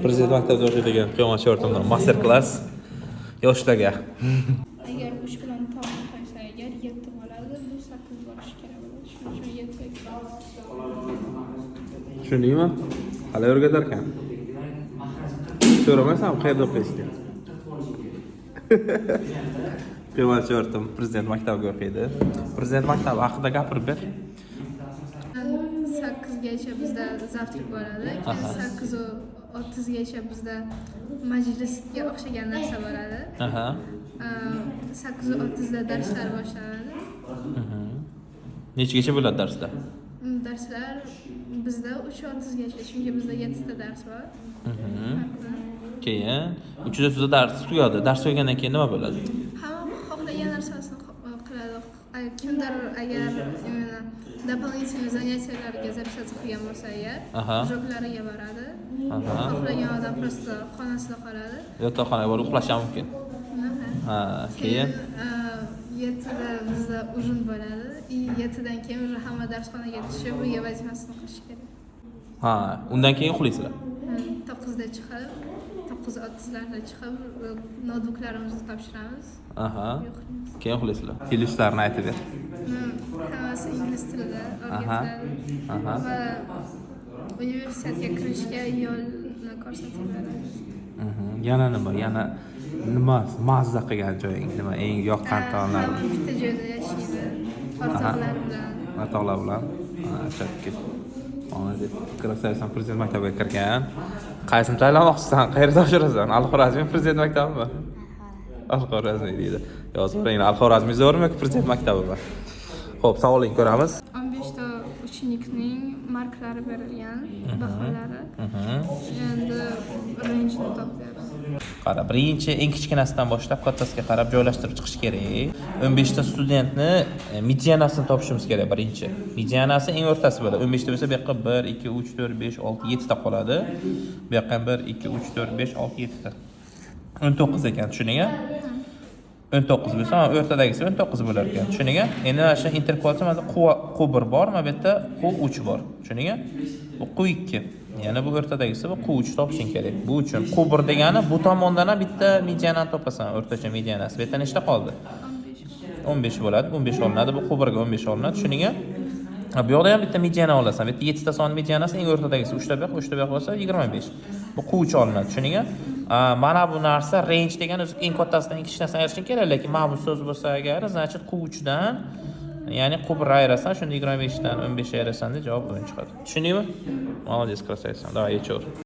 Prezident maktabida o'qiydigan Qiyomat o'rtamdan master klass yoshlarga. Agar 3 bilan tog'ni qo'ysa agar, 7 bo'ladi, bu 8 bo'lishi kerak bo'ladi. Shuning uchun 7. Tushundingmi? Qalay o'rgatar ekan? So'ramasam, qayerda o'qiysiz deb. Qiyomat o'rtam prezident maktabiga o'qiydi. Prezident maktabi haqida gapirib ber. 8gacha bizda завтрак bo'ladi. Keyin 8:30gacha bizda majlisga o'xshagan narsa bo'ladi. 8:30da darslar boshlanadi. Nechagacha bo'ladi darslar? Darslar bizda 3:30gacha, chunki bizda yettita dars bor har kuni. Keyin 3:30da dars tugadi. Dars tugagandan keyin nima bo'ladi? Hamma xohlagan narsasini qiladi. Kimdir agar именно дополнительный занятия larga записаться qilgan bo'lsa agar, кружок lariga boradi. Xohlagan odam просто xonasida qoladi. Yotoqxonaga borib uxlash ham mumkin. Aha. Ha, keyin? Keyin 7da bizda ужин bo'ladi и 7dan keyin уже hamma darsxonaga tushib, uyga vazifasini qilishi kerak. Ha, undan keyin uxlaysizlar. 9da chiqib, 9:30larda chiqib, noutbuklarimizni topshiramiz. Uxlaymiz. Keyin uxlaysizlar. Plyuslarini aytib ber. Hammasi ingliz tilida o'rgatiladi va universitetga kirishga yo'lni ko'rsatib beradi. Yana nima? Yana nima mazza qilgan joying? Nima eng yoqqan tomonlari? Hamma bitta joyda yashaydi o'rtoqlar bilan. O'rtoqlar bilan. Ha, чётко. Молодец. Красавица, prezident maktabiga kirgan. Qaysini tanlamoqchisan? Qayerda topshirasan? Al-Xorazmiy prezident maktabimi? Al-Xorazmiy deydi. Yozib oling. Al-Xorazmiy zo'rmi yoki prezident maktabimi? Xo'p, savolingni ko'ramiz. 15 ta ученик ning marklari berilgan, baholari. Endi range'ni topyapmiz. Qara, birinchi eng kichkinasidan boshlab kattasiga qarab joylashtirib chiqish kerak. 15 ta studentni medianasini topishimiz kerak birinchi. Medianasi eng o'rtasi bo'ladi. 15 ta bo'lsa, bu yoqqa 1, 2, 3, 4, 5, 6, 7 ta qoladi. Bu yoqqa ham 1, 2, 3, 4, 5, 6, 7 ta. 19 ekan, tushundingmi? 19 bo'lsa, mana o'rtadagisi 19 bo'lar ekan. Tushundingmi? Endi mana shu interquartile, mana Q1 bor, mana bu yerda Q3 bor. Tushundingmi? Bu Q2. Yana bu o'rtadagisi, bu Q3 topishing kerak. Bu uchun Q1 degani bu tomondan ham bitta medianani topasan, o'rtacha medianasi. Bu yerda nechta qoldi? 15. 15 bo'ladi. 15 olinadi. Bu Q1 ga 15 olinadi. Tushundingmi? Ha, bu yoqda ham bitta mediana olasan. Bu yerda 7 ta son medianasi, eng o'rtadagisi 3 ta bu yoq, 3 ta bu yoq bo'lsa 25. Bu Q3 olinadi. Tushundingmi? Mana bu narsa range degani o'zi eng kattasidan eng kichkinasini ayirishing kerak, lekin mana bu so'z bo'lsa agar, значит, Q3 dan, ya'ni Q1 ayirasan, shunda 25 dan 15 ayirasan, javob 10 chiqadi. Tushundingmi? Молодец, красавица. Давай, yechaver.